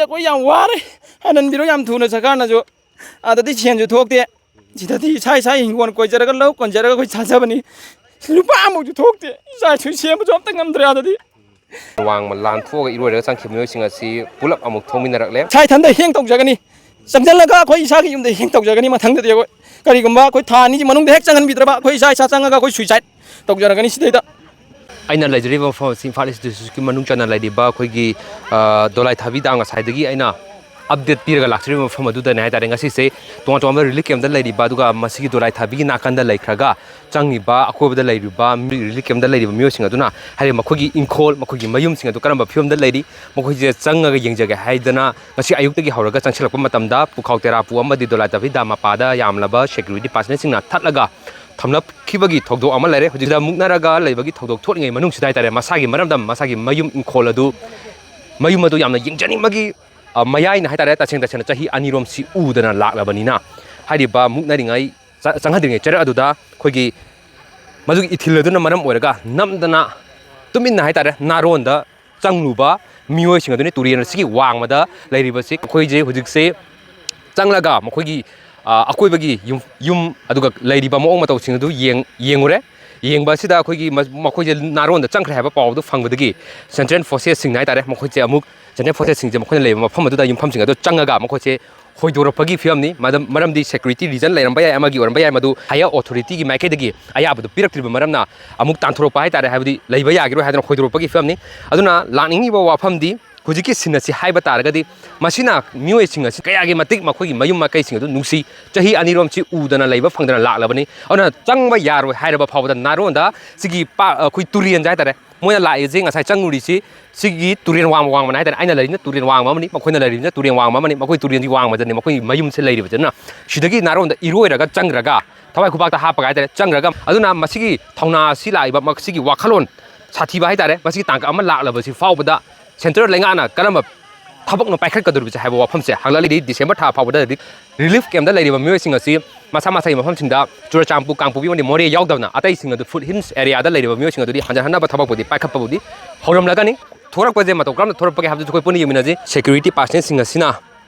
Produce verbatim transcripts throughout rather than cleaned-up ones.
ꯑꯩꯈꯣꯏ ꯌꯥꯝ ꯋꯥꯔꯦ꯫ ꯍꯟꯍꯟꯕꯤꯔꯣ ꯌꯥꯝ ꯊꯨꯅ ꯁꯔꯀꯥꯔꯅꯁꯨ꯫ ꯑꯥꯗꯗꯤ ꯁꯦꯟꯁꯨ ꯊꯣꯛꯇꯦ꯫ ꯁꯤꯗꯗꯤ ꯏꯁꯥ ꯏꯁꯥꯒꯤ ꯍꯤꯡꯒꯣꯜ ꯀꯣꯏꯖꯔꯒ, ꯂꯧ ꯀꯣꯟꯖꯔꯒ ꯑꯩꯈꯣꯏ ꯆꯥꯖꯕꯅꯤ꯫ ꯂꯨꯄꯥ ꯑꯃꯐꯥꯎꯁꯨ ꯊꯣꯛꯇꯦ꯫ ꯏꯆꯥ ꯏꯁꯨ ꯁꯦꯝꯕꯁꯨ ꯑꯝꯇ ꯉꯝꯗ꯭ꯔꯦ ꯑꯥꯗꯗꯤ꯫ ꯋꯥꯡꯃ ꯂꯥꯟ ꯊꯣꯛꯑꯒ ꯏꯔꯣꯏꯔꯒ ꯆꯪꯈꯤꯕ ꯃꯤꯑꯣꯏꯁꯤꯡ ꯑꯁꯤ ꯄꯨꯂꯞ ꯑꯃꯨꯛ ꯊꯣꯛꯃꯤꯟꯅꯔꯛꯂꯦ꯫ ꯏꯁꯥ ꯏꯊꯟꯗ ꯍꯦꯡ ꯇꯧꯖꯒꯅꯤ꯫ ꯆꯪꯁꯤꯜꯂꯒ ꯑꯩꯈꯣꯏ ꯏꯁꯥꯒꯤ ꯌꯨꯝꯗ ꯍꯦꯡ ꯇꯧꯖꯒꯅꯤ꯫ ꯃꯊꯪꯗꯗꯤ ꯑꯩꯈꯣꯏ ꯀꯔꯤꯒꯨꯝꯕ ꯑꯩꯈꯣꯏ ꯊꯥ ꯑꯅꯤꯒꯤ ꯃꯅꯨꯡꯗ ꯍꯦꯛ ꯆꯪꯍꯟꯕꯤꯗ꯭ꯔꯕ, ꯑꯩꯈꯣꯏ ꯏꯁꯥ ꯏꯁꯥ ꯆꯪꯉꯒ ꯑꯩꯈꯣꯏ suicide ꯇꯧꯖꯔꯒꯅꯤ ꯁꯤꯗꯩꯗ꯫ ꯑꯩꯅ ꯂꯩꯖꯔꯤꯕ ꯃꯐꯝ ꯑꯁꯤ ꯏꯝꯐꯥꯜ East District ꯀꯤ ꯃꯅꯨꯡ ꯆꯟꯅ ꯂꯩꯔꯤꯕ ꯑꯩꯈꯣꯏꯒꯤ, ꯑ, ꯗꯣꯂꯥꯏ ꯊꯥꯕꯤ ꯗꯥꯝ ꯉꯁꯥꯏꯗꯒꯤ ꯑꯩꯅ update ꯄꯤꯔꯒ ꯂꯥꯛꯆꯔꯤꯕ ꯃꯐꯝ ꯑꯗꯨꯗꯅꯦ ꯍꯥꯏꯇꯥꯔꯦ꯫ ꯉꯁꯤꯁꯦ ꯇꯣꯉꯥꯟ ꯇꯣꯉꯥꯟꯕ relief camp ꯇ ꯂꯩꯔꯤꯕ, ꯑꯗꯨꯒ ꯃꯁꯤꯒꯤ ꯗꯣꯂꯥꯏ ꯊꯥꯕꯤꯒꯤ ꯅꯥꯀꯟꯗ ꯂꯩꯈ꯭ꯔꯒ ꯆꯪꯉꯤꯕ, ꯑꯀꯣꯏꯕꯗ ꯂꯩꯔꯤꯕ ꯃꯤ, relief camp ꯇ ꯂꯩꯔꯤꯕ ꯃꯤꯑꯣꯏꯁꯤꯡ ꯑꯗꯨꯅ, ꯍꯥꯏꯗꯤ, ꯃꯈꯣꯏꯒꯤ ꯏꯪꯈꯣꯜ, ꯃꯈꯣꯏꯒꯤ ꯃꯌꯨꯝꯁꯤꯡ ꯑꯗꯨ ꯀꯔꯝꯕ ꯐꯤꯕꯝꯗ ꯂꯩꯔꯤ, ꯃꯈꯣꯏꯁꯦ ꯆꯪꯉꯒ ꯌꯦꯡꯖꯒꯦ ꯍꯥꯏꯗꯅ ꯉꯁꯤ ꯑꯌꯨꯛꯇꯒꯤ ꯍꯧꯔꯒ ꯆꯪꯁꯤꯜꯂꯛꯄ ꯃꯇꯝꯗ ꯄꯨꯈꯥꯎ ꯇꯦꯔꯥ ꯄꯨ ꯑꯃꯗꯤ ꯗꯣꯂꯥꯏ ꯊꯥꯕꯤ ꯗꯥꯝ ꯃꯄꯥꯗ ꯌꯥꯝꯂꯕ security personnel ꯁꯤꯡꯅ ꯊꯠꯂꯒ ꯊꯝꯂꯛꯈꯤꯕꯒꯤ ꯊꯧꯗꯣꯛ ꯑꯃ ꯂꯩꯔꯦ꯫ ꯍꯧꯖꯤꯛꯇ ꯃꯨꯛꯅꯔꯒ ꯂꯩꯕꯒꯤ ꯊꯧꯗꯣꯛ ꯊꯣꯛꯂꯤꯉꯩ ꯃꯅꯨꯡꯁꯤꯗ ꯍꯥꯏꯇꯥꯔꯦ, ꯃꯁꯥꯒꯤ ꯃꯔꯝꯗꯝ, ꯃꯁꯥꯒꯤ ꯃꯌꯨꯝ ꯏꯪꯈꯣꯜ ꯑꯗꯨ, ꯃꯌꯨꯝ ꯑꯗꯨ ꯌꯥꯝꯅ ꯌꯦꯡꯖꯅꯤꯡꯕꯒꯤ, ꯑ, ꯃꯌꯥꯏꯅ ꯍꯥꯏꯇꯥꯔꯦ, ꯇꯁꯦꯡ ꯇꯁꯦꯡꯅ ꯆꯍꯤ ꯑꯅꯤꯔꯣꯝꯁꯤ ꯎꯗꯅ ꯂꯥꯛꯂꯕꯅꯤꯅ, ꯍꯥꯏꯔꯤꯕ ꯃꯨꯛꯅꯔꯤꯉꯩ, ꯆ-, ꯆꯪꯍꯟꯗ꯭ꯔꯤꯉꯩ ꯆꯩꯔꯛ ꯑꯗꯨꯗ ꯑꯩꯈꯣꯏꯒꯤ ꯃꯗꯨꯒꯤ ꯏꯊꯤꯜ ꯑꯗꯨꯅ ꯃꯔꯝ ꯑꯣꯏꯔꯒ ꯅꯝꯗꯅ ꯇꯨꯃꯤꯟꯅ ꯍꯥꯏꯇꯥꯔꯦ, ꯅꯥꯔꯣꯟꯗ ꯆꯪꯂꯨꯕ ꯃꯤꯑꯣꯏꯁꯤꯡ ꯑꯗꯨꯅꯤ꯫ ꯇꯨꯔꯦꯜ ꯑꯁꯤꯒꯤ ꯋꯥꯡꯃꯗ ꯂꯩꯔꯤꯕꯁꯤ ꯑꯩꯈꯣꯏꯁꯦ ꯍꯧꯖꯤꯛꯁꯦ ꯆꯪꯂꯒ ꯃꯈꯣꯏꯒꯤ, ꯑ, ꯑꯀꯣꯏꯕꯒꯤ ꯌꯨꯝ, ꯌꯨꯝ ꯑꯗꯨꯒ ꯂꯩꯔꯤꯕ ꯃꯑꯣꯡ ꯃꯇꯧꯁꯤꯡ ꯑꯗꯨ ꯌꯦꯡ-, ꯌꯦꯡꯉꯨꯔꯦ꯫ ꯌꯦꯡꯕ ꯑꯁꯤꯗ ꯑꯩꯈꯣꯏꯒꯤ ꯃ-, ꯃꯈꯣꯏꯁꯦ ꯅꯥꯔꯣꯟꯗ ꯆꯪꯈ꯭ꯔꯦ ꯍꯥꯏꯕ ꯄꯥꯎ ꯑꯗꯨ ꯐꯪꯕꯗꯒꯤ central forces ꯁꯤꯡꯅ ꯍꯥꯏꯇꯥꯔꯦ, ꯃꯈꯣꯏꯁꯦ ꯑꯃꯨꯛ central forces ꯁꯤꯡꯁꯦ ꯃꯈꯣꯏꯅ ꯂꯩꯕ ꯃꯐꯝ ꯑꯗꯨꯗ ꯌꯨꯝꯐꯝꯁꯤꯡ ꯑꯗꯨ ꯆꯪꯉꯒ ꯃꯈꯣꯏꯁꯦ ꯍꯣꯏꯗꯣꯔꯛꯄꯒꯤ ꯐꯤꯕꯝꯅꯤ꯫ ꯃꯗꯝ-, ꯃꯔꯝꯗꯤ security reason ꯂꯩꯔꯝꯕ ꯌꯥꯏ, ꯑꯃꯒꯤ ꯑꯣꯏꯔꯝꯕ ꯌꯥꯏ, ꯃꯗꯨ higher authority ꯒꯤ ꯃꯥꯏꯀꯩꯗꯒꯤ ꯑꯌꯥꯕꯗꯨ ꯄꯤꯔꯛꯇ꯭ꯔꯤꯕ ꯃꯔꯝꯅ ꯑꯃꯨꯛ ꯇꯥꯟꯊꯣꯔꯛꯄ ꯍꯥꯏꯇꯥꯔꯦ, ꯍꯥꯏꯕꯗꯤ ꯂꯩꯕ ꯌꯥꯈꯤꯔꯣꯏ ꯍꯥꯏꯗꯅ ꯍꯣꯏꯗꯣꯔꯛꯄꯒꯤ ꯐꯤꯕꯝꯅꯤ꯫ ꯑꯗꯨꯅ ꯂꯥꯛꯅꯤꯡꯉꯤꯕ ꯋꯥꯐꯝꯗꯤ ꯍꯧꯖꯤꯛꯀꯤ scene ꯑꯁꯤ ꯍꯥꯏꯕ ꯇꯥꯔꯒꯗꯤ ꯃꯁꯤꯅ ꯃꯤꯑꯣꯏꯁꯤꯡ ꯑꯁꯤ ꯀꯌꯥꯒꯤ ꯃꯇꯤꯛ ꯃꯈꯣꯏꯒꯤ ꯃꯌꯨꯝ ꯃꯀꯩꯁꯤꯡ ꯑꯗꯨ ꯅꯨꯡꯁꯤ, ꯆꯍꯤ ꯑꯅꯤꯔꯣꯝꯁꯤ ꯎꯗꯅ ꯂꯩꯕ ꯐꯪꯗꯅ ꯂꯥꯛꯂꯕꯅꯤ꯫ ꯑꯗꯨꯅ ꯆꯪꯕ ꯌꯥꯔꯣꯏ ꯍꯥꯏꯔꯕ ꯐꯥꯎꯕꯗ ꯅꯥꯔꯣꯟꯗ ꯁꯤꯒꯤ ꯄꯥ-, ꯑꯩꯈꯣꯏ ꯇꯨꯔꯦꯟꯁꯦ ꯍꯥꯏꯇꯥꯔꯦ, ꯃꯣꯏꯅ ꯂꯥꯛꯏꯁꯦ ꯉꯁꯥꯏ ꯆꯪꯉꯨꯔꯤꯁꯤ ꯁꯤꯒꯤ ꯇꯨꯔꯦꯟ ꯋꯥꯡꯃ ꯋꯥꯡꯃꯅ ꯍꯥꯏꯇꯥꯔꯦ꯫ ꯑꯩꯅ ꯂꯩꯔꯤꯅ ꯇꯨꯔꯦꯟ ꯋꯥꯡꯃ ꯑꯃꯅꯤ, ꯃꯈꯣꯏꯅ ꯂꯩꯔꯤꯁꯤꯅ ꯇꯨꯔꯦꯟ ꯋꯥꯡꯃ ꯑꯃꯅꯤ, ꯃꯈꯣꯏ ꯇꯨꯔꯦꯟꯒꯤ ꯋꯥꯡꯃꯗꯅꯤ ꯃꯈꯣꯏ ꯃꯌꯨꯝꯁꯦ ꯂꯩꯔꯤꯕꯁꯤꯅ꯫ ꯁꯤꯗꯒꯤ ꯅꯥꯔꯣꯟꯗ ꯏꯔꯣꯏꯔꯒ ꯆꯪꯈ꯭ꯔꯒ ꯊꯋꯥꯏ ꯈꯨꯕꯥꯛꯇ ꯍꯥꯞꯄꯒ ꯍꯥꯏꯇꯥꯔꯦ, ꯆꯪꯈ꯭ꯔꯒ, ꯑꯗꯨꯅ ꯃꯁꯤꯒꯤ ꯊꯧꯅꯥ ꯑꯁꯤ ꯂꯥꯛꯏꯕ, ꯃꯁꯤꯒꯤ ꯋꯥꯈꯜꯂꯣꯟ ꯁꯥꯊꯤꯕ ꯍꯥꯏꯇꯥꯔꯦ, ꯃꯁꯤꯒꯤ ꯇꯥꯡꯀꯛ ꯑꯃ ꯂꯥꯛꯂꯕꯁꯤ ꯐꯥꯎꯕꯗ central ꯂꯩꯉꯥꯛꯅ ꯀꯔꯝꯕ ꯊꯕꯛꯅꯣ ꯄꯥꯏꯈꯠꯀꯗꯧꯔꯤꯕꯁꯦ ꯍꯥꯏꯕ ꯋꯥꯐꯝꯁꯦ ꯍꯪꯂꯛꯂꯤꯗꯤ꯫ December ꯊꯥ ꯐꯥꯎꯕꯗ relief camp ꯇ ꯂꯩꯔꯤꯕ ꯃꯤꯑꯣꯏꯁꯤꯡ ꯑꯁꯤ ꯃꯁꯥ ꯃꯁꯥꯒꯤ ꯃꯐꯝꯁꯤꯡꯗ ꯆꯨꯔꯆꯥꯟꯄꯨꯔ, ꯀꯥꯡꯄꯣꯛꯄꯤ ꯑꯃꯗꯤ ꯃꯣꯔꯦ ꯌꯥꯎꯗꯕꯅ ꯑꯇꯩꯁꯤꯡ ꯑꯗꯨ foot hills area ꯗ ꯂꯩꯔꯤꯕ ꯃꯤꯑꯣꯏꯁꯤꯡ ꯑꯗꯨꯗꯤ ꯍꯟꯖꯟ ꯍꯟꯅꯕ ꯊꯕꯛꯄꯨꯗꯤ ꯄꯥꯏꯈꯠꯄꯕꯨꯗꯤ ꯍꯧꯔꯝꯂꯒꯅꯤ꯫ ꯊꯣꯔꯛꯄꯁꯦ ꯃꯇꯧ ꯀꯔꯝꯅ ꯊꯣꯔꯛꯄꯒꯦ ꯍꯥꯏꯕꯗꯨꯁꯨ ꯑꯩꯈꯣꯏ ꯄꯨꯟꯅ ꯌꯦꯡꯃꯤꯟꯅꯁꯤ꯫ ꯁꯦꯀ꯭ꯌꯨꯔꯤꯇꯤ ꯄꯥꯔꯁꯅꯦꯜꯁꯤꯡ ꯑꯁꯤꯅ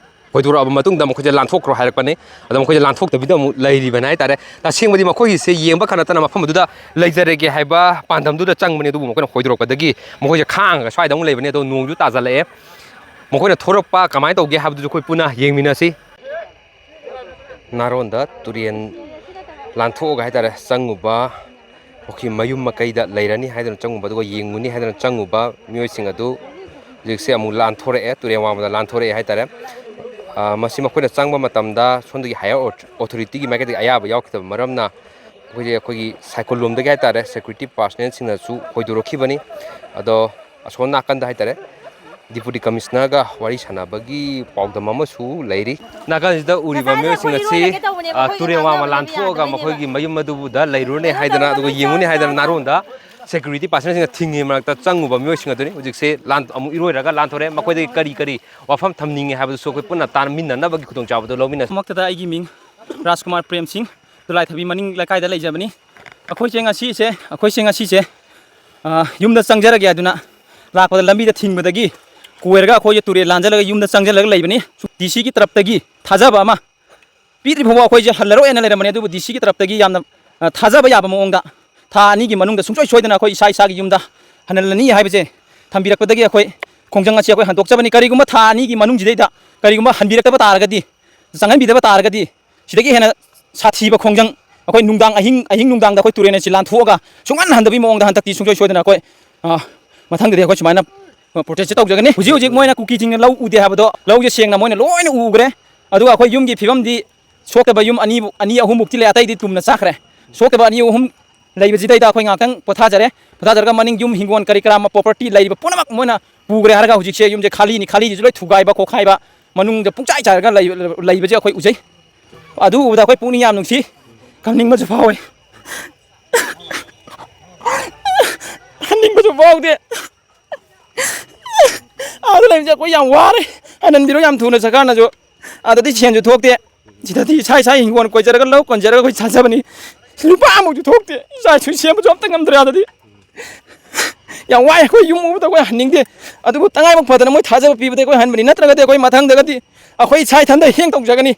ꯍꯣꯏꯗꯣꯔꯛꯑꯕ ꯃꯇꯨꯡꯗ ꯃꯈꯣꯏꯁꯦ ꯂꯥꯟꯊꯣꯛꯈ꯭ꯔꯣ ꯍꯥꯏꯔꯛꯄꯅꯤ꯫ ꯑꯗꯣ ꯃꯈꯣꯏꯁꯦ ꯂꯥꯟꯊꯣꯛꯇꯕꯤꯗ ꯑꯃꯨꯛ ꯂꯩꯔꯤꯕꯅꯤ ꯍꯥꯏꯇꯥꯔꯦ꯫ ꯇꯁꯦꯡꯕꯗꯤ ꯃꯈꯣꯏꯒꯤꯁꯦ ꯌꯦꯡꯕ ꯈꯛ ꯅꯠꯇꯅ ꯃꯐꯝ ꯑꯗꯨꯗ ꯂꯩꯖꯔꯒꯦ ꯍꯥꯏꯕ ꯄꯥꯟꯗꯝꯗꯨꯗ ꯆꯪꯕꯅꯤ꯫ ꯑꯗꯨꯕꯨ ꯃꯈꯣꯏꯅ ꯍꯣꯏꯗꯣꯔꯛꯄꯗꯒꯤ ꯃꯈꯣꯏꯁꯦ ꯈꯥꯡꯉꯒ ꯁ꯭ꯋꯥꯏꯗ ꯑꯃꯨꯛ ꯂꯩꯕꯅꯤ꯫ ꯑꯗꯣ ꯅꯣꯡꯁꯨ ꯇꯥꯖꯜꯂꯛꯑꯦ꯫ ꯃꯈꯣꯏꯅ ꯊꯣꯔꯛꯄ ꯀꯃꯥꯏꯅ ꯇꯧꯒꯦ ꯍꯥꯏꯕꯗꯨꯁꯨ ꯑꯩꯈꯣꯏ ꯄꯨꯟꯅ ꯌꯦꯡꯃꯤꯟꯅꯁꯤ꯫ ꯅꯥꯔꯣꯟꯗ ꯇꯨꯔꯦꯟ ꯂꯥꯟꯊꯣꯛꯑꯒ ꯍꯥꯏꯇꯥꯔꯦ ꯆꯪꯉꯨꯕ, ꯃꯈꯣꯏꯒꯤ ꯃꯌꯨꯝ ꯃꯀꯩꯗ ꯂꯩꯔꯅꯤ ꯍꯥꯏꯗꯨꯅ ꯆꯪꯉꯨꯕ, ꯑꯗꯨꯒ ꯌꯦꯡꯉꯨꯅꯤ ꯍꯥꯏꯗꯨꯅ ꯆꯪꯉꯨꯕ ꯃꯤꯑꯣꯏꯁꯤꯡ ꯑꯗꯨ ꯍꯧꯖꯤꯛꯁꯦ ꯑꯃꯨꯛ ꯂꯥꯟꯊꯣꯔꯛꯑꯦ, ꯇꯨꯔꯦꯟ ꯋꯥꯡꯃꯗ ꯂꯥꯟꯊꯣꯔꯛꯑꯦ ꯍꯥꯏꯇꯥꯔꯦ꯫ ꯑ, ꯃꯁꯤ ꯃꯈꯣꯏꯅ ꯆꯪꯕ ꯃꯇꯝꯗ ꯁꯣꯝꯗꯒꯤ ꯍꯥꯏꯌꯔ ꯑꯣꯊꯣꯔꯤꯇꯤꯒꯤ ꯃꯥꯏꯀꯩꯗꯒꯤ ꯑꯌꯥꯕ ꯌꯥꯎꯈꯤꯗꯕ ꯃꯔꯝꯅ ꯑꯩꯈꯣꯏꯁꯦ ꯑꯩꯈꯣꯏꯒꯤ ꯁꯥꯏꯀꯜ ꯂꯣꯝꯗꯒꯤ ꯍꯥꯏꯇꯥꯔꯦ ꯁꯦꯀ꯭ꯌꯨꯔꯤꯇꯤ ꯄꯥꯔꯁꯅꯦꯜꯁꯤꯡꯅꯁꯨ ꯍꯣꯏꯗꯣꯔꯛꯈꯤꯕꯅꯤ꯫ ꯑꯗꯣ ꯑꯁꯣꯝ ꯅꯥꯀꯟꯗ ꯍꯥꯏꯇꯥꯔꯦ ꯗꯤꯄꯨꯇꯤ ꯀꯃꯤꯁꯅꯔꯒ ꯋꯥꯔꯤ ꯁꯥꯟꯅꯕꯒꯤ ꯄꯥꯎꯗꯝ ꯑꯃꯁꯨ ꯂꯩꯔꯤ꯫ ꯅꯥꯀꯟꯁꯤꯗ ꯎꯔꯤꯕ ꯃꯤꯑꯣꯏꯁꯤꯡ ꯑꯁꯤ, ꯑ, ꯇꯨꯔꯦꯜ ꯋꯥꯡꯃ ꯂꯥꯟꯊꯣꯛꯑꯒ ꯃꯈꯣꯏꯒꯤ ꯃꯌꯨꯝ ꯑꯗꯨꯕꯨꯗ ꯂꯩꯔꯨꯔꯅꯦ ꯍꯥꯏꯗꯅ, ꯑꯗꯨꯒ ꯌꯦꯡꯉꯨꯅꯦ ꯍꯥꯏꯗꯅ ꯅꯥꯔꯣꯟꯗ ꯁꯦꯀ꯭ꯌꯨꯔꯤꯇꯤ ꯄꯥꯔꯁꯅꯦꯜꯁꯤꯡꯅ ꯊꯤꯡꯉꯤ ꯃꯔꯛꯇ ꯆꯪꯉꯨꯕ ꯃꯤꯑꯣꯏꯁꯤꯡ ꯑꯗꯨꯅꯤ꯫ ꯍꯧꯖꯤꯛꯁꯦ ꯂꯥꯟ-, ꯑꯃꯨꯛ ꯏꯔꯣꯏꯔꯒ ꯂꯥꯟꯊꯣꯔꯛꯑꯦ꯫ ꯃꯈꯣꯏꯗꯒꯤ ꯀꯔꯤ ꯀꯔꯤ ꯋꯥꯐꯝ ꯊꯝꯅꯤꯡꯉꯦ ꯍꯥꯏꯕꯗꯨꯁꯨ ꯑꯩꯈꯣꯏ ꯄꯨꯟꯅ ꯇꯥꯃꯤꯟꯅꯅꯕꯒꯤ ꯈꯨꯗꯣꯡꯆꯥꯕꯗꯨ ꯂꯧꯃꯤꯟꯅꯁꯤ꯫ ꯃꯛꯇꯗ ꯑꯩꯒꯤ ꯃꯤꯡ ꯔꯥꯖꯀꯨꯃꯥꯔ ꯄ꯭ꯔꯦꯝ ꯁꯤꯡ, ꯗꯨꯂꯥꯏꯊꯕꯤ ꯃꯅꯤꯡ ꯂꯩꯀꯥꯏꯗ ꯂꯩꯖꯕꯅꯤ꯫ ꯑꯩꯈꯣꯏꯁꯦ ꯉꯁꯤꯁꯦ, ꯑꯩꯈꯣꯏꯁꯦ ꯉꯁꯤꯁꯦ, ꯑ, ꯌꯨꯝꯗ ꯆꯪꯖꯔꯒꯦ ꯍꯥꯏꯗꯨꯅ ꯂꯥꯛꯄꯗ ꯂꯝꯕꯤꯗ ꯊꯤꯡꯕꯗꯒꯤ ꯀꯣꯏꯔꯒ ꯑꯩꯈꯣꯏꯁꯦ ꯇꯨꯔꯦꯜ ꯂꯥꯟꯖꯜꯂꯒ ꯌꯨꯝꯗ ꯆꯪꯁꯤꯜꯂꯒ ꯂꯩꯕꯅꯤ꯫ ꯗꯤ ꯁꯤꯒꯤ ꯇꯔꯞꯇꯒꯤ ꯊꯥꯖꯕ ꯑꯃ ꯄꯤꯗ꯭ꯔꯤ ꯐꯥꯎꯕ ꯑꯩꯈꯣꯏꯁꯦ ꯍꯜꯂꯔꯣꯏꯅ ꯂꯩꯔꯝꯕꯅꯤ꯫ ꯑꯗꯨꯕꯨ ꯗꯤ ꯁꯤꯒꯤ ꯇꯔꯞꯇꯒꯤ ꯌꯥꯝꯅ, ꯑ, ꯊꯥꯖꯕ ꯌꯥꯕ ꯃꯑꯣꯡꯗ ꯊꯥ ꯑꯅꯤꯒꯤ ꯃꯅꯨꯡꯗ ꯁꯨꯡꯁꯣꯏ ꯁꯣꯏꯗꯅ ꯑꯩꯈꯣꯏ ꯏꯁꯥ ꯏꯁꯥꯒꯤ ꯌꯨꯝꯗ ꯍꯟꯍꯜꯂꯅꯤ ꯍꯥꯏꯕꯁꯦ ꯊꯝꯕꯤꯔꯛꯄꯗꯒꯤ ꯑꯩꯈꯣꯏ ꯈꯣꯡꯖꯪ ꯑꯁꯤ ꯑꯩꯈꯣꯏ ꯍꯟꯗꯣꯛꯆꯕꯅꯤ꯫ ꯀꯔꯤꯒꯨꯝꯕ ꯊꯥ ꯑꯅꯤꯒꯤ ꯃꯅꯨꯡꯁꯤꯗꯩꯗ ꯀꯔꯤꯒꯨꯝꯕ ꯍꯟꯕꯤꯔꯛꯇꯕ ꯇꯥꯔꯒꯗꯤ, ꯆꯪꯍꯟꯕꯤꯗꯕ ꯇꯥꯔꯒꯗꯤ, ꯁꯤꯗꯒꯤ ꯍꯦꯟꯅ ꯁꯥꯊꯤꯕ ꯈꯣꯡꯖꯪ ꯑꯩꯈꯣꯏ ꯅꯨꯡꯗꯥꯡ ꯑꯍꯤꯡ, ꯑꯍꯤꯡ ꯅꯨꯡꯗꯥꯡꯗ ꯑꯩꯈꯣꯏ ꯇꯨꯔꯦꯜ ꯑꯁꯤ ꯂꯥꯟꯊꯣꯛꯑꯒ ꯁꯨꯡꯍꯟ ꯍꯟꯗꯕꯒꯤ ꯃꯑꯣꯡꯗ ꯍꯟꯗꯛꯇꯤ ꯁꯨꯡꯁꯣꯏ ꯁꯣꯏꯗꯅ ꯑꯩꯈꯣꯏ, ꯑ, ꯃꯊꯪꯗꯗꯤ ꯑꯩꯈꯣꯏ ꯁꯨꯃꯥꯏꯅ ꯄ꯭ꯔꯣꯇꯦꯁꯁꯦ ꯇꯧꯖꯒꯅꯤ꯫ ꯍꯧꯖꯤꯛ ꯍꯧꯖꯤꯛ ꯃꯣꯏꯅ ꯀꯨꯀꯤꯁꯤꯡꯅ ꯂꯧ ꯎꯗꯦ ꯍꯥꯏꯕꯗꯣ ꯂꯧꯁꯦ ꯁꯦꯡꯅ ꯃꯣꯏꯅ ꯂꯣꯏꯅ ꯎꯈ꯭ꯔꯦ꯫ ꯑꯗꯨꯒ ꯑꯩꯈꯣꯏ ꯌꯨꯝꯒꯤ ꯐꯤꯕꯝꯗꯤ ꯁꯣꯛꯇꯕ ꯌꯨꯝ ꯑꯅꯤꯕꯨ-, ꯑꯅꯤ ꯑꯍꯨꯝꯃꯨꯛꯇꯤ ꯂꯩ, ꯑꯇꯩꯗꯤ ꯇꯨꯝꯅ ꯆꯥꯈ꯭ꯔꯦ꯫ ꯁꯣꯛꯇꯕ ꯑꯅꯤ ꯑꯍꯨꯝ ꯂꯩꯕꯁꯤꯗꯩꯗ ꯑꯩꯈꯣꯏ ꯉꯥꯏꯍꯥꯛꯇꯪ ꯄꯣꯊꯥꯖꯔꯦ꯫ ꯄꯣꯊꯥꯖꯔꯒ ꯃꯅꯤꯡ ꯌꯨꯝ, ꯍꯤꯡꯒꯣꯜ, ꯀꯔꯤ ꯀꯔꯥ, ꯄ꯭ꯔꯣꯄꯔꯇꯤ ꯂꯩꯔꯤꯕ ꯄꯨꯝꯅꯃꯛ ꯃꯣꯏꯅ ꯄꯨꯈ꯭ꯔꯦ ꯍꯥꯏꯔꯒ ꯍꯧꯖꯤꯛꯁꯦ ꯌꯨꯝꯁꯦ ꯈꯥꯂꯤꯅꯤ, ꯈꯥꯂꯤꯁꯤꯁꯨ ꯂꯣꯏ ꯊꯨꯒꯥꯏꯕ ꯈꯣꯠꯈꯥꯏꯕ, ꯃꯅꯨꯡꯗ ꯄꯨꯡꯆꯥꯏ ꯆꯥꯏꯔꯒ ꯂꯩ-, ꯂꯩꯕꯁꯦ ꯑꯩꯈꯣꯏ ꯎꯖꯩ꯫ ꯑꯗꯨ ꯎꯕꯗ ꯑꯩꯈꯣꯏ ꯄꯨꯛꯅꯤꯡ ꯌꯥꯝ ꯅꯨꯡꯁꯤ, ꯀꯞꯅꯤꯡꯕꯁꯨ ꯐꯥꯎꯋꯦ꯫ ꯍꯟꯅꯤꯡꯕꯁꯨ ꯐꯥꯎꯗꯦ꯫ ꯑꯥꯗ ꯂꯩꯕꯁꯦ ꯑꯩꯈꯣꯏ ꯌꯥꯝ ꯋꯥꯔꯦ꯫ ꯍꯟꯍꯟꯕꯤꯔꯣ ꯌꯥꯝ ꯊꯨꯅ ꯁꯔꯀꯥꯔꯅꯁꯨ꯫ ꯑꯥꯗꯗꯤ ꯁꯦꯟꯁꯨ ꯊꯣꯛꯇꯦ꯫ ꯁꯤꯗꯗꯤ ꯏꯁꯥ ꯏꯁꯥ ꯍꯤꯡꯒꯣꯜ ꯀꯣꯏꯖꯔꯒ, ꯂꯧ ꯀꯣꯟꯖꯔꯒ ꯑꯩꯈꯣꯏ ꯆꯥꯖꯕꯅꯤ꯫ ꯂꯨꯄꯥ ꯑꯃꯐꯥꯎꯁꯨ ꯊꯣꯛꯇꯦ꯫ ꯏꯆꯥ ꯏꯁꯨ ꯁꯦꯝꯕꯁꯨ ꯑꯝꯇ ꯉꯝꯗ꯭ꯔꯦ ꯑꯥꯗꯗꯤ꯫ ꯌꯥꯝ ꯋꯥꯏ, ꯑꯩꯈꯣꯏ ꯌꯨꯝ ꯎꯕꯗ ꯑꯩꯈꯣꯏ ꯍꯟꯅꯤꯡꯗꯦ꯫ ꯑꯗꯨꯕꯨ ꯇꯉꯥꯏꯐꯗꯅ ꯃꯣꯏ ꯊꯥꯖꯕ ꯄꯤꯕꯗꯒꯤ ꯑꯩꯈꯣꯏ ꯍꯟꯕꯅꯤ, ꯅꯠꯇ꯭ꯔꯒꯗꯤ ꯑꯩꯈꯣꯏ ꯃꯊꯪꯗꯒꯗꯤ ꯑꯩꯈꯣꯏ ꯏꯁꯥ ꯏꯊꯟꯗ ꯍꯦꯡ ꯇꯧꯖꯒꯅꯤ꯫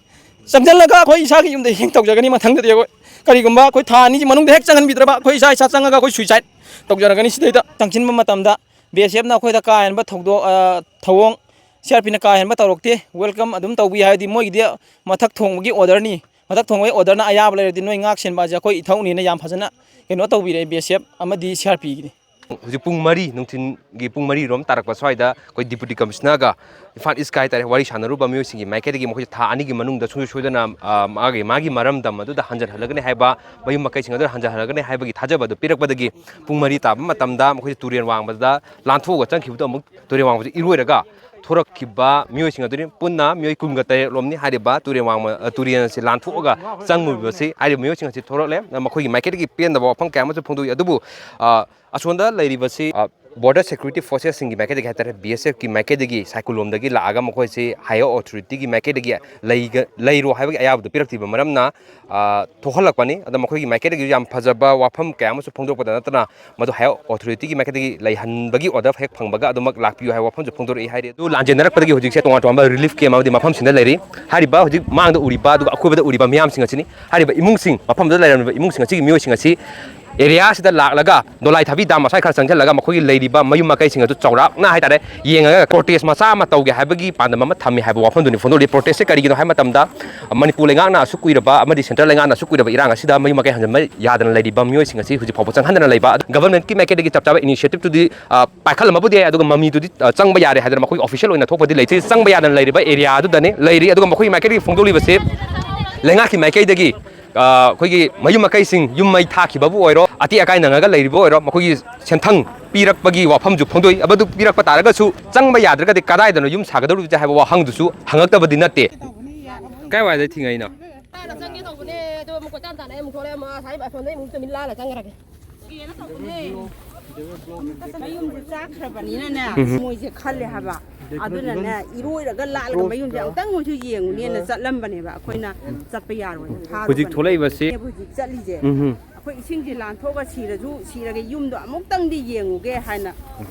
ꯆꯪꯁꯤꯜꯂꯒ ꯑꯩꯈꯣꯏ ꯏꯁꯥꯒꯤ ꯌꯨꯝꯗ ꯍꯦꯡ ꯇꯧꯖꯒꯅꯤ꯫ ꯃꯊꯪꯗꯗꯤ ꯑꯩꯈꯣꯏ ꯀꯔꯤꯒꯨꯝꯕ ꯑꯩꯈꯣꯏ ꯊꯥ ꯑꯅꯤꯒꯤ ꯃꯅꯨꯡꯗ ꯍꯦꯛ ꯆꯪꯍꯟꯕꯤꯗ꯭ꯔꯕ, ꯑꯩꯈꯣꯏ ꯏꯁꯥ ꯏꯁꯥ ꯆꯪꯉꯒ ꯑꯩꯈꯣꯏ suicide ꯇꯧꯖꯔꯒꯅꯤ꯫ ꯁꯤꯗꯩꯗ ꯆꯪꯁꯤꯟꯕ ꯃꯇꯝꯗ B S Fꯅ ꯑꯩꯈꯣꯏꯗ ꯀꯥ ꯍꯦꯟꯕ ꯊꯧꯗꯣꯛ, ꯑ, ꯊꯧꯑꯣꯡ C R Pꯅ ꯀꯥ ꯍꯦꯟꯕ ꯇꯧꯔꯛꯇꯦ꯫ Welcome ꯑꯗꯨꯝ ꯇꯧꯕꯤ, ꯍꯥꯏꯕꯗꯤ ꯃꯣꯏꯒꯤꯗꯤ ꯃꯊꯛ ꯊꯣꯡꯕꯒꯤ orderꯅꯤ꯫ ꯃꯊꯛ ꯊꯣꯡꯕꯒꯤ orderꯅ ꯑꯌꯥꯕ ꯂꯩꯔꯗꯤ ꯅꯣꯏ ꯉꯥꯛ ꯁꯦꯟꯕ ꯑꯁꯦ ꯑꯩꯈꯣꯏ ꯏꯊꯧꯅꯦꯅ ꯌꯥꯝ ꯐꯖꯅ ꯀꯩꯅꯣ ꯇꯧꯕꯤꯔꯛꯑꯦ B S F ꯑꯃꯗꯤ C R Pꯒꯤꯗꯤ꯫ ꯍꯧꯖꯤꯛ ꯄꯨꯡ ꯃꯔꯤ, ꯅꯨꯡꯊꯤꯟꯒꯤ ꯄꯨꯡ ꯃꯔꯤ ꯔꯣꯝ ꯇꯥꯔꯛꯄ ꯁ꯭ꯋꯥꯏꯗ ꯑꯩꯈꯣꯏ Deputy Commissionerꯒ ꯏꯝꯐꯥꯜ Eastꯀ ꯍꯥꯏꯇꯥꯔꯦ, ꯋꯥꯔꯤ ꯁꯥꯟꯅꯔꯨꯕ ꯃꯤꯑꯣꯏꯁꯤꯡꯒꯤ ꯃꯥꯏꯀꯩꯗꯒꯤ ꯃꯈꯣꯏꯁꯦ ꯊꯥ ꯑꯅꯤꯒꯤ ꯃꯅꯨꯡꯗ ꯁꯨꯡꯁꯣꯏ ꯁꯣꯏꯗꯅ, ꯑ, ꯃꯥꯒꯤ, ꯃꯥꯒꯤ ꯃꯔꯝꯗꯝ ꯑꯗꯨꯗ ꯍꯟꯖꯤꯜꯍꯜꯂꯒꯅꯤ ꯍꯥꯏꯕ, ꯃꯌꯨꯝ ꯃꯀꯩꯁꯤꯡ ꯑꯗꯨꯗ ꯍꯟꯖꯤꯜꯍꯜꯂꯒꯅꯤ ꯍꯥꯏꯕꯒꯤ ꯊꯥꯖꯕ ꯑꯗꯨ ꯄꯤꯔꯛꯄꯗꯒꯤ ꯄꯨꯡ ꯃꯔꯤ ꯇꯥꯕ ꯃꯇꯝꯗ ꯃꯈꯣꯏꯁꯦ ꯇꯨꯔꯦꯜ ꯋꯥꯡꯃꯗ ꯂꯥꯟꯊꯣꯛꯑꯒ ꯆꯪꯈꯤꯕꯗꯣ ꯑꯃꯨꯛ ꯇꯨꯔꯦꯜ ꯋꯥꯡꯃꯁꯦ ꯏꯔꯣꯏꯔꯒ ꯊꯣꯔꯛꯈꯤꯕ ꯃꯤꯑꯣꯏꯁꯤꯡ ꯑꯗꯨꯅꯤ꯫ ꯄꯨꯟꯅ ꯃꯤꯑꯣꯏ ꯀꯨꯟꯒ ꯇꯔꯦꯠ ꯂꯣꯝꯅꯤ ꯍꯥꯏꯔꯤꯕ ꯇꯨꯔꯦꯜ ꯋꯥꯡꯃ, ꯑ, ꯇꯨꯔꯦꯜ ꯑꯁꯤ ꯂꯥꯟꯊꯣꯛꯑꯒ ꯆꯪꯂꯨꯕꯁꯤ꯫ ꯍꯥꯏꯔꯤꯕ ꯃꯤꯑꯣꯏꯁꯤꯡ ꯑꯁꯤ ꯊꯣꯔꯛꯂꯦ꯫ ꯃꯈꯣꯏꯒꯤ ꯃꯥꯏꯀꯩꯗꯒꯤ ꯄꯦꯟꯗꯕ ꯋꯥꯐꯝ ꯀꯌꯥ ꯑꯃꯁꯨ ꯐꯣꯡꯗꯣꯛꯏ꯫ ꯑꯗꯨꯕꯨ, ꯑ, ꯑꯁꯣꯝꯗ ꯂꯩꯔꯤꯕꯁꯤ, ꯑ, Border Security Forcesꯁꯤꯡꯒꯤ ꯃꯥꯏꯀꯩꯗꯒꯤ ꯍꯥꯏꯇꯥꯔꯦ, B S Fꯀꯤ ꯃꯥꯏꯀꯩꯗꯒꯤ ꯁꯥꯏꯀꯨꯂꯣꯝꯗꯒꯤ ꯂꯥꯛꯑꯒ ꯃꯈꯣꯏꯁꯤ higher authorityꯒꯤ ꯃꯥꯏꯀꯩꯗꯒꯤ ꯂꯩꯒ-, ꯂꯩꯔꯣ ꯍꯥꯏꯕꯒꯤ ꯑꯌꯥꯕꯗꯨ ꯄꯤꯔꯛꯇ꯭ꯔꯤꯕ ꯃꯔꯝꯅ, ꯑ, ꯊꯣꯛꯍꯜꯂꯛꯄꯅꯤ꯫ ꯑꯗ ꯃꯈꯣꯏꯒꯤ ꯃꯥꯏꯀꯩꯗꯒꯤ ꯌꯥꯝ ꯐꯖꯕ ꯋꯥꯐꯝ ꯀꯌꯥ ꯑꯃꯁꯨ ꯐꯣꯡꯗꯣꯛꯄꯗ ꯅꯠꯇꯅ, ꯃꯗꯨ higher authorityꯒꯤ ꯃꯥꯏꯀꯩꯗꯒꯤ ꯂꯩꯍꯟꯕꯒꯤ order ꯍꯦꯛ ꯐꯪꯕꯒ ꯑꯗꯨꯃꯛ ꯂꯥꯛꯄꯤꯌꯨ ꯍꯥꯏꯕ ꯋꯥꯐꯝꯁꯨ ꯐꯣꯡꯗꯣꯔꯛꯏ ꯍꯥꯏꯔꯤ꯫ ꯑꯗꯨ ꯂꯥꯟꯖꯦꯟꯅꯔꯛꯄꯗꯒꯤ ꯍꯧꯖꯤꯛꯁꯦ ꯇꯣꯉꯥꯟ ꯇꯣꯉꯥꯟꯕ relief camp ꯑꯃꯗꯤ ꯃꯐꯝꯁꯤꯡꯗ ꯂꯩꯔꯤ꯫ ꯍꯥꯏꯔꯤꯕ ꯍꯧꯖꯤꯛ ꯃꯥꯡꯗ ꯎꯔꯤꯕ ꯑꯗꯨꯒ ꯑꯀꯣꯏꯕꯗ ꯎꯔꯤꯕ ꯃꯤꯌꯥꯝꯁꯤꯡ ꯑꯁꯤꯅꯤ꯫ ꯍꯥꯏꯔꯤꯕ ꯏꯃꯨꯡꯁꯤꯡ, ꯃꯐꯝꯗꯨꯗ ꯂꯩꯔꯝꯃꯤꯕ ꯏꯃꯨꯡꯁꯤꯡ ꯑꯁꯤꯒꯤ ꯃꯤꯑꯣꯏꯁꯤꯡ ꯑꯁꯤ areaꯁꯤꯗ ꯂꯥꯛꯂꯒ ꯗꯣꯂꯥꯏ ꯊꯥꯕꯤ dam ꯑꯁ꯭ꯋꯥꯏ ꯈꯔ ꯆꯪꯁꯤꯜꯂꯒ ꯃꯈꯣꯏꯒꯤ ꯂꯩꯔꯤꯕ ꯃꯌꯨꯝ ꯃꯀꯩꯁꯤꯡ ꯑꯗꯨ ꯆꯥꯎꯔꯥꯛꯅ ꯍꯥꯏꯇꯥꯔꯦ ꯌꯦꯡꯉꯒ protest ꯃꯆꯥ ꯑꯃ ꯇꯧꯒꯦ ꯍꯥꯏꯕꯒꯤ ꯄꯥꯟꯗꯝ ꯑꯃ ꯊꯝꯃꯤ ꯍꯥꯏꯕ ꯋꯥꯐꯝꯗꯨꯅꯤ ꯐꯣꯡꯗꯣꯛꯂꯤ꯫ Protestꯁꯦ ꯀꯔꯤꯒꯤꯅꯣ ꯍꯥꯏꯕ ꯃꯇꯝꯗ ꯃꯅꯤꯄꯨꯔ ꯂꯩꯉꯥꯛꯅ ꯑꯁꯨꯛ ꯀꯨꯏꯔꯕ ꯑꯃꯗꯤ central ꯂꯩꯉꯥꯛꯅ ꯑꯁꯨꯛ ꯀꯨꯏꯔꯕ ꯏꯔꯥꯡ ꯑꯁꯤꯗ ꯃꯌꯨꯝ ꯃꯀꯩ ꯍꯟꯖꯤꯟꯕ ꯌꯥꯗꯅ ꯂꯩꯔꯤꯕ ꯃꯤꯑꯣꯏꯁꯤꯡ ꯑꯁꯤ ꯍꯧꯖꯤꯛ ꯐꯥꯎꯕ ꯆꯪꯍꯟꯗꯅ ꯂꯩꯕ꯫ Governmentꯀꯤ ꯃꯥꯏꯀꯩꯗꯒꯤ ꯆꯞ ꯆꯥꯕ initiativeꯇꯨꯗꯤ, ꯑ, ꯄꯥꯏꯈꯠꯂꯝꯃꯕꯨꯗꯤ ꯌꯥꯏ, ꯑꯗꯨꯒ ꯃꯃꯤꯗꯨꯗꯤ, ꯑ, ꯆꯪꯕ ꯌꯥꯔꯦ ꯍꯥꯏꯗꯅ ꯃꯈꯣꯏꯒꯤ official ꯑꯣꯏꯅ ꯊꯣꯛꯄꯗꯤ ꯂꯩꯇ꯭ꯔꯤ꯫ ꯆꯪꯕ ꯌꯥꯗꯅ ꯂꯩꯔꯤꯕ area ꯑꯗꯨꯗꯅꯤ ꯂꯩꯔꯤ꯫ ꯑꯗꯨꯒ ꯃꯈꯣꯏꯒꯤ ꯃꯥꯏꯀꯩꯗꯒꯤ ꯐꯣꯡꯗꯣꯛꯂꯤꯕꯁꯤ ꯂꯩꯉꯥꯛꯀꯤ ꯃꯥꯏꯀꯩꯗꯒꯤ, ꯑ, ꯑꯩꯈꯣꯏꯒꯤ ꯃꯌꯨꯝ ꯃꯀꯩꯁꯤꯡ ꯌꯨꯝ ꯃꯩ ꯊꯥꯈꯤꯕꯕꯨ ꯑꯣꯏꯔꯣ, ꯑꯇꯦꯛ ꯑꯀꯥꯏ ꯅꯪꯉꯒ ꯂꯩꯔꯤꯕ ꯑꯣꯏꯔꯣ, ꯃꯈꯣꯏꯒꯤ ꯁꯦꯟꯊꯪ ꯄꯤꯔꯛꯄꯒꯤ ꯋꯥꯐꯝꯁꯨ ꯐꯣꯡꯗꯣꯛꯏ꯫ ꯃꯗꯨ ꯄꯤꯔꯛꯄ ꯇꯥꯔꯒꯁꯨ ꯆꯪꯕ ꯌꯥꯗ꯭ꯔꯒꯗꯤ ꯀꯗꯥꯏꯗꯅꯣ ꯌꯨꯝ ꯁꯥꯒꯗꯧꯔꯤꯕꯁꯦ ꯍꯥꯏꯕ ꯋꯥꯍꯪꯗꯨꯁꯨ ꯍꯪꯉꯛꯇꯕꯗꯤ ꯅꯠꯇꯦ꯫ ꯀꯥꯏꯋꯥꯏꯗ ꯊꯤꯡꯉꯛꯏꯅꯣ? ꯂꯥꯏꯔ ꯆꯪꯒꯦ ꯇꯧꯕꯅꯦ, ꯑꯗꯣ ꯑꯃꯨꯛ ꯀꯣꯏꯇꯥꯟ ꯇꯥꯟꯅ ꯑꯃꯨꯛ ꯊꯣꯛꯂꯛꯑꯦ, ꯑꯃꯨꯛ ꯑꯁꯥꯏ ꯑꯁꯣꯝꯗꯩ ꯑꯃꯨꯛ ꯇꯨꯃꯤꯟ ꯂꯥꯜꯂ ꯆꯪꯈ꯭ꯔꯒꯦ꯫ ꯃꯌꯨꯝꯁꯦ ꯆꯥꯛꯈ꯭ꯔꯕꯅꯤꯅꯅꯦ, ꯎꯝ꯫ ꯃꯣꯏꯁꯦ ꯈꯜꯂꯦ ꯍꯥꯏꯕ꯫ ꯑꯗꯨꯅꯅꯦ, ꯏꯔꯣꯏꯔꯒ ꯂꯥꯜꯂꯒ ꯃꯌꯨꯝꯁꯦ ꯑꯃꯨꯛꯇꯪ ꯃꯣꯏꯁꯨ ꯌꯦꯡꯉꯨꯅꯦꯅ ꯆꯠꯂꯝꯕꯅꯦꯕ꯫ ꯑꯩꯈꯣꯏꯅ ꯆꯠꯄ ꯌꯥꯔꯣꯏꯅ ꯊꯥꯔꯨꯕꯅꯦ꯫ ꯍꯧꯖꯤꯛ ꯊꯣꯛꯂꯛꯏꯕꯁꯤ ꯍꯧꯖꯤꯛ ꯆꯠꯂꯤꯁꯦ꯫ ꯎꯝ꯫ ꯑꯩꯈꯣꯏ ꯏꯁꯤꯡꯁꯦ ꯂꯥꯟꯊꯣꯛꯑꯒ ꯁꯤꯔꯁꯨ ꯁꯤꯔꯒꯦ, ꯌꯨꯝꯗꯣ ꯑꯃꯨꯛꯇꯪꯗꯤ ꯌꯦꯡꯉꯨꯒꯦ ꯍꯥꯏꯅ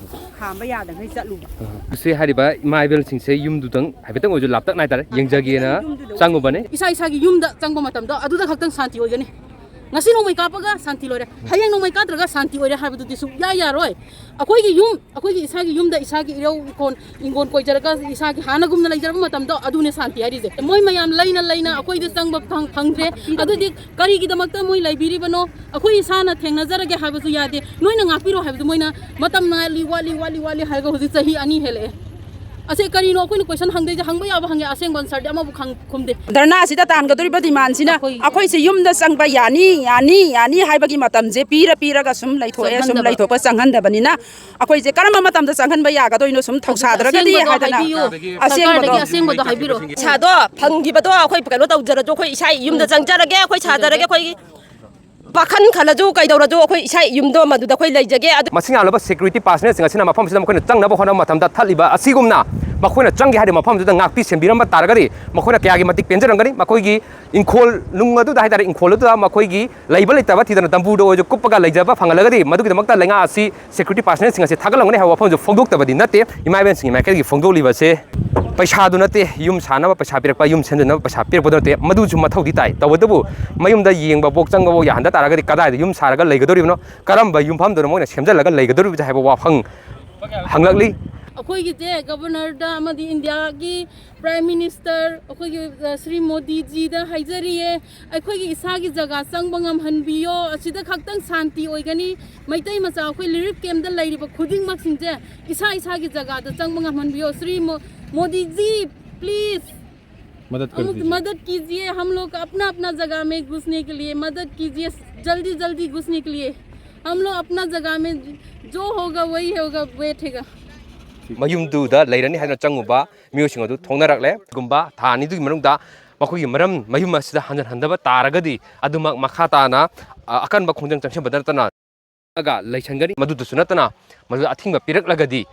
ꯈꯥꯝꯕ ꯌꯥꯗꯉꯩ ꯆꯠꯂꯨꯕ꯫ ꯁꯤ ꯍꯥꯏꯔꯤꯕ ꯏꯃꯥ ꯏꯕꯦꯜꯁꯤꯡꯁꯦ ꯌꯨꯝꯗꯨꯗꯪ ꯍꯥꯏꯐꯦꯠꯇꯪ ꯑꯣꯏꯔꯁꯨ ꯂꯥꯞꯇꯛ ꯅꯥꯏꯇꯥꯔꯦ ꯌꯦꯡꯖꯒꯦꯅ ꯆꯪꯉꯨꯕꯅꯦ꯫ ꯏꯁꯥ ꯏꯁꯥꯒꯤ ꯌꯨꯝꯗ ꯆꯪꯕ ꯃꯇꯝꯗꯣ ꯑꯗꯨꯗ ꯈꯛꯇꯪ ꯁꯥꯟꯇꯤ ꯑꯣꯏꯒꯅꯤ꯫ ꯉꯁꯤ ꯅꯣꯡꯃꯩ ꯀꯥꯞꯄꯒ ꯁꯥꯟꯇꯤ ꯂꯣꯏꯔꯦ, ꯍꯌꯦꯡ ꯅꯣꯡꯃꯩ ꯀꯥꯞꯇ꯭ꯔꯒ ꯁꯥꯟꯇꯤ ꯑꯣꯏꯔꯦ ꯍꯥꯏꯕꯗꯨꯗꯤ ꯁꯨꯡꯌꯥ ꯌꯥꯔꯣꯏ꯫ ꯑꯩꯈꯣꯏꯒꯤ ꯌꯨꯝ, ꯑꯩꯈꯣꯏꯒꯤ ꯏꯁꯥꯒꯤ ꯌꯨꯝꯗ ꯏꯁꯥꯒꯤ ꯏꯔꯧ ꯏꯈꯣꯟ ꯏꯪꯒꯣꯟ ꯀꯣꯏꯖꯔꯒ ꯏꯁꯥꯒꯤ ꯍꯥꯟꯅꯒꯨꯝꯅ ꯂꯩꯖꯔꯕ ꯃꯇꯝꯗꯣ ꯑꯗꯨꯅꯦ ꯁꯥꯟꯇꯤ ꯍꯥꯏꯔꯤꯁꯦ꯫ ꯃꯣꯏ ꯃꯌꯥꯝ ꯂꯩꯅ ꯂꯩꯅ ꯑꯩꯈꯣꯏꯗ ꯆꯪꯕ ꯐꯪ- ꯐꯪꯗ꯭ꯔꯦ꯫ ꯑꯗꯨꯗꯤ ꯀꯔꯤꯒꯤꯗꯃꯛꯇ ꯃꯣꯏ ꯂꯩꯕꯤꯔꯤꯕꯅꯣ? ꯑꯩꯈꯣꯏ ꯏꯁꯥꯅ ꯊꯦꯡꯅꯖꯔꯒꯦ ꯍꯥꯏꯕꯁꯨ ꯌꯥꯗꯦ꯫ ꯅꯣꯏꯅ ꯉꯥꯛꯄꯤꯔꯣ ꯍꯥꯏꯕꯗꯨ ꯃꯣꯏꯅ ꯃꯇꯝ ꯉꯥꯏꯜꯂꯤ, ꯋꯥꯠꯂꯤ, ꯋꯥꯠꯂꯤ, ꯋꯥꯠꯂꯤ ꯍꯥꯏꯔꯒ ꯍꯧꯖꯤꯛ ꯆꯍꯤ ꯑꯅꯤ ꯍꯦꯜꯂꯛꯑꯦ꯫ ꯑꯁꯦ ꯀꯔꯤꯅꯣ ꯑꯩꯈꯣꯏꯅ ꯀꯣꯏꯁꯟ ꯍꯪꯗꯣꯏꯁꯦ? ꯍꯪꯕ ꯌꯥꯕ ꯍꯪꯉꯦ, ꯑꯁꯦꯡꯕ ꯑꯟꯁꯔꯗꯤ ꯑꯃꯕꯨ ꯈꯪ- ꯈꯨꯝꯗꯦ꯫ ꯙꯔꯅꯥꯁꯤꯗ ꯇꯥꯟꯒꯗꯧꯔꯤꯕ ꯗꯤꯃꯥꯟꯁꯤꯅ ꯑꯩꯈꯣꯏꯁꯦ ꯌꯨꯝꯗ ꯆꯪꯕ ꯌꯥꯅꯤ, ꯌꯥꯅꯤ, ꯌꯥꯅꯤ ꯍꯥꯏꯕꯒꯤ ꯃꯇꯝꯁꯦ ꯄꯤꯔ ꯄꯤꯔꯒ ꯁꯨꯝ ꯂꯩꯊꯣꯛꯑꯦ, ꯁꯨꯝ ꯂꯩꯊꯣꯛꯄ ꯆꯪꯍꯟꯗꯕꯅꯤꯅ ꯑꯩꯈꯣꯏꯁꯦ ꯀꯔꯝꯕ ꯃꯇꯝꯗ ꯆꯪꯍꯟꯕ ꯌꯥꯒꯗꯣꯏꯅꯣ ꯁꯨꯝ ꯊꯧꯁꯥꯗ꯭ꯔꯒꯗꯤ ꯑꯁꯦꯡꯕꯗꯣ ꯍꯥꯏꯗꯅ꯫ ꯍꯥꯏꯕꯤꯌꯨ꯫ ꯑꯁꯦꯡꯕꯗꯣ꯫ ꯁꯔꯀꯥꯔꯗꯒꯤ ꯑꯁꯦꯡꯕꯗꯣ ꯍꯥꯏꯕꯤꯔꯣ꯫ ꯄꯩꯁꯥꯗꯣ ꯐꯪꯈꯤꯕꯗꯣ ꯑꯩꯈꯣꯏ ꯀꯩꯅꯣ ꯇꯧꯖꯔꯁꯨ ꯑꯩꯈꯣꯏ ꯏꯁꯥ ꯌꯨꯝꯗ ꯆꯪꯖꯔꯒꯦ, ꯑꯩꯈꯣꯏ ꯁꯥꯖꯔꯒꯦ, ꯑꯩꯈꯣꯏꯒꯤ ꯄꯥꯈꯟ ꯈꯜꯂꯁꯨ ꯀꯩꯗꯧꯔꯁꯨ ꯑꯩꯈꯣꯏ ꯏꯁꯥ ꯌꯨꯝꯗꯣ ꯃꯗꯨꯗ ꯑꯩꯈꯣꯏ ꯂꯩꯖꯒꯦ꯫ ꯑꯗꯨ ꯃꯁꯤꯡ ꯌꯥꯝꯂꯕ ꯁꯦꯀ꯭ꯌꯨꯔꯤꯇꯤ ꯄꯥꯔꯁꯅꯦꯜꯁꯤꯡ ꯑꯁꯤꯅ ꯃꯐꯝꯁꯤꯗ ꯃꯈꯣꯏꯅ ꯆꯪꯅꯕ ꯍꯣꯠꯅꯕ ꯃꯇꯝꯗ ꯊꯠꯂꯤꯕ ꯑꯁꯤꯒꯨꯝꯅ ꯃꯈꯣꯏꯅ ꯆꯪꯒꯦ ꯍꯥꯏꯔꯗꯤ ꯃꯐꯝꯗꯨꯗ ꯉꯥꯛꯄꯤ ꯁꯦꯟꯕꯤꯔꯝꯕ ꯇꯥꯔꯒꯗꯤ ꯃꯈꯣꯏꯅ ꯀꯌꯥꯒꯤ ꯃꯇꯤꯛ ꯄꯦꯟꯖꯔꯝꯒꯅꯤ꯫ ꯃꯈꯣꯏꯒꯤ ꯏꯪꯈꯣꯜ ꯅꯨꯡ ꯑꯗꯨꯗ ꯍꯥꯏꯇꯥꯔꯦ, ꯏꯪꯈꯣꯜ ꯑꯗꯨꯗ ꯃꯈꯣꯏꯒꯤ ꯂꯩꯕ ꯂꯩꯇꯕ ꯊꯤꯗꯅ ꯗꯝꯕꯨꯔꯗ ꯑꯣꯏꯔꯁꯨ ꯀꯨꯞꯄꯒ ꯂꯩꯖꯕ ꯐꯪꯍꯜꯂꯒꯗꯤ ꯃꯗꯨꯒꯤꯗꯃꯛꯇ ꯂꯩꯉꯥꯛ ꯑꯁꯤ ꯁꯦꯀ꯭ꯌꯨꯔꯤꯇꯤ ꯄꯥꯔꯁꯅꯦꯜꯁꯤꯡ ꯑꯁꯤ ꯊꯥꯒꯠꯂꯝꯒꯅꯤ ꯍꯥꯏꯕ ꯋꯥꯐꯝꯁꯨ ꯐꯣꯡꯗꯣꯛꯇꯕꯗꯤ ꯅꯠꯇꯦ꯫ ꯏꯃꯥ ꯏꯕꯦꯟꯁꯤꯡꯒꯤ ꯃꯥꯏꯀꯩꯗꯒꯤ ꯐꯣꯡꯗꯣꯛꯂꯤꯕꯁꯦ ꯄꯩꯁꯥꯗꯨ ꯅꯠꯇꯦ, ꯌꯨꯝ ꯁꯥꯅꯕ ꯄꯩꯁꯥ ꯄꯤꯔꯛꯄ, ꯌꯨꯝ ꯁꯦꯝꯖꯅꯕ ꯄꯩꯁꯥ ꯄꯤꯔꯛꯄꯗꯨ ꯅꯠꯇꯦ, ꯃꯗꯨꯁꯨ ꯃꯊꯧꯗꯤ ꯇꯥꯏ꯫ ꯇꯧꯕꯇꯕꯨ ꯃꯌꯨꯝꯗ ꯌꯦꯡꯕ ꯄꯣꯛ ꯆꯪꯕꯐꯥꯎ ꯌꯥꯍꯟꯗ ꯇꯥꯔꯒꯗꯤ ꯀꯗꯥꯏꯗ ꯌꯨꯝ ꯁꯥꯔꯒ ꯂꯩꯒꯗꯧꯔꯤꯕꯅꯣ? ꯀꯔꯝꯕ ꯌꯨꯝꯐꯝꯗꯨꯅ ꯃꯣꯏꯅ ꯁꯦꯝꯖꯤꯜꯂꯒ ꯂꯩꯒꯗꯧꯔꯤꯕꯁꯦ ꯍꯥꯏꯕ ꯋꯥꯐꯝ ꯍꯪꯂꯛꯂꯤ꯫ ꯑꯩꯈꯣꯏꯒꯤꯁꯦ ꯒꯕꯔꯅꯔꯗ ꯑꯃꯗꯤ ꯏꯟꯗꯤꯌꯥꯒꯤ ꯄ꯭ꯔꯥꯏꯝ ꯃꯤꯅꯤꯁꯇꯔ, ꯑꯩꯈꯣꯏꯒꯤ ꯑ, ꯁ꯭ꯔꯤ ꯃꯣꯗꯤꯖꯤꯗ ꯍꯥꯏꯖꯔꯤꯌꯦ, ꯑꯩꯈꯣꯏꯒꯤ ꯏꯁꯥꯒꯤ ꯖꯒꯥ ꯆꯪꯕ ꯉꯝꯍꯟꯕꯤꯌꯣ꯫ ꯑꯁꯤꯗ ꯈꯛꯇꯪ ꯁꯥꯟꯇꯤ ꯑꯣꯏꯒꯅꯤ꯫ ꯃꯩꯇꯩ ꯃꯆꯥ ꯑꯩꯈꯣꯏ ꯔꯤꯂꯤꯐ ꯀꯦꯝꯞꯇ ꯂꯩꯔꯤꯕ ꯈꯨꯗꯤꯡꯃꯛꯁꯤꯡꯁꯦ ꯏꯁꯥ ꯏꯁꯥꯒꯤ ꯖꯒꯥꯗ ꯆꯪꯕ ꯉꯝꯍꯟꯕꯤꯌꯣ꯫ ꯁ꯭ꯔꯤ ꯃꯣ- ꯃꯣꯗꯤꯖꯤ, please, मदद कर ꯑꯃꯨꯛ दीजिए। मदद कीजिए, हम लोग अपना अपना जगह में घुसने के लिए मदद कीजिए, जल्दी जल्दी घुसने के लिए। हम लोग अपना जगह में जो होगा वही होगा, बैठेगा। ꯃꯌꯨꯝꯗꯨꯗ ꯂꯩꯔꯅꯤ ꯍꯥꯏꯗꯨꯅ ꯆꯪꯉꯨꯕ ꯃꯤꯑꯣꯏꯁꯤꯡ ꯑꯗꯨ ꯊꯣꯡꯅꯔꯛꯂꯦ꯫ ꯀꯨꯝꯕ ꯊꯥ ꯑꯅꯤꯗꯨꯒꯤ ꯃꯅꯨꯡꯗ ꯃꯈꯣꯏꯒꯤ ꯃꯔꯝ ꯃꯌꯨꯝ ꯑꯁꯤꯗ ꯍꯟꯖꯤꯟꯍꯟꯗꯕ ꯇꯥꯔꯒꯗꯤ ꯑꯗꯨꯃꯛ ꯃꯈꯥ ꯇꯥꯅ, ꯑ, ꯑꯀꯟꯕ ꯈꯣꯡꯖꯪ ꯆꯪꯁꯤꯟꯕꯗ ꯅꯠꯇꯅ ꯂꯩꯁꯟꯒꯅꯤ꯫ ꯃꯗꯨꯗꯁꯨ ꯅꯠꯇꯅ ꯃꯗꯨꯗ ꯑꯊꯤꯡꯕ ꯄꯤꯔꯛꯂꯒꯗꯤ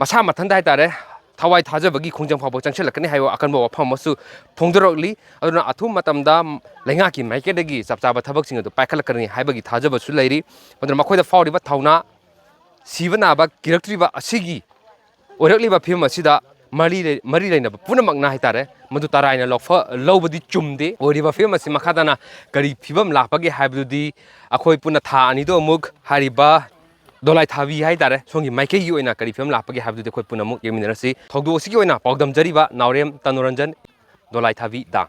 ꯃꯁꯥ ꯃꯊꯟꯇ ꯍꯥꯏꯇꯥꯔꯦ, ꯊꯋꯥꯏ ꯊꯥꯖꯕꯒꯤ ꯈꯣꯡꯖꯪ ꯐꯥꯎꯕ ꯆꯪꯁꯤꯜꯂꯛꯀꯅꯤ ꯍꯥꯏꯕ ꯑꯀꯟꯕ ꯋꯥꯐꯝ ꯑꯃꯁꯨ ꯐꯣꯡꯗꯣꯔꯛꯂꯤ꯫ ꯑꯗꯨꯅ ꯑꯊꯨꯕ ꯃꯇꯝꯗ ꯂꯩꯉꯥꯛꯀꯤ ꯃꯥꯏꯀꯩꯗꯒꯤ ꯆꯞ ꯆꯥꯕ ꯊꯕꯛꯁꯤꯡ ꯑꯗꯨ ꯄꯥꯏꯈꯠꯂꯛꯀꯅꯤ ꯍꯥꯏꯕꯒꯤ ꯊꯥꯖꯕꯁꯨ ꯂꯩꯔꯤ꯫ ꯑꯗꯨꯅ ꯃꯈꯣꯏꯗ ꯐꯥꯎꯔꯤꯕ ꯊꯧꯅꯥ, ꯁꯤꯕ ꯅꯥꯕ ꯀꯤꯔꯛꯇ꯭ꯔꯤꯕ ꯑꯁꯤꯒꯤ ꯑꯣꯏꯔꯛꯂꯤꯕ ꯐꯤꯕꯝ ꯑꯁꯤꯗ ꯃꯔꯤ ꯂꯩ-, ꯃꯔꯤ ꯂꯩꯅꯕ ꯄꯨꯝꯅꯃꯛꯅ ꯍꯥꯏꯇꯥꯔꯦ, ꯃꯗꯨ ꯇꯔꯥꯏꯅ ꯂꯧꯐ-, ꯂꯧꯕꯗꯤ ꯆꯨꯝꯗꯦ꯫ ꯑꯣꯏꯔꯤꯕ ꯐꯤꯕꯝ ꯑꯁꯤ ꯃꯈꯥ ꯇꯥꯅ ꯀꯔꯤ ꯐꯤꯕꯝ ꯂꯥꯛꯄꯒꯦ ꯍꯥꯏꯕꯗꯨꯗꯤ ꯑꯩꯈꯣꯏ ꯄꯨꯟꯅ ꯊꯥ ꯑꯅꯤꯗꯣ ꯑꯃꯨꯛ ꯍꯥꯏꯔꯤꯕ ꯗꯣꯂꯥꯏ ꯊꯥꯕꯤ ꯍꯥꯏꯇꯥꯔꯦ, ꯁꯣꯝꯒꯤ ꯃꯥꯏꯀꯩꯒꯤ ꯑꯣꯏꯅ ꯀꯔꯤ ꯐꯤꯕꯝ ꯂꯥꯛꯄꯒꯦ ꯍꯥꯏꯕꯗꯨꯗꯤ ꯑꯩꯈꯣꯏ ꯄꯨꯟꯅ ꯑꯃꯨꯛ ꯌꯦꯡꯃꯤꯟꯅꯔꯁꯤ꯫ ꯊꯧꯗꯣꯛ ꯑꯁꯤꯒꯤ ꯑꯣꯏꯅ ꯄꯥꯎꯗꯝꯖꯔꯤꯕ ꯅꯥꯎꯔꯦꯝ ꯇꯅꯨꯔꯟꯖꯟ, ꯗꯣꯂꯥꯏ ꯊꯥꯕꯤ ꯗꯥꯝ꯫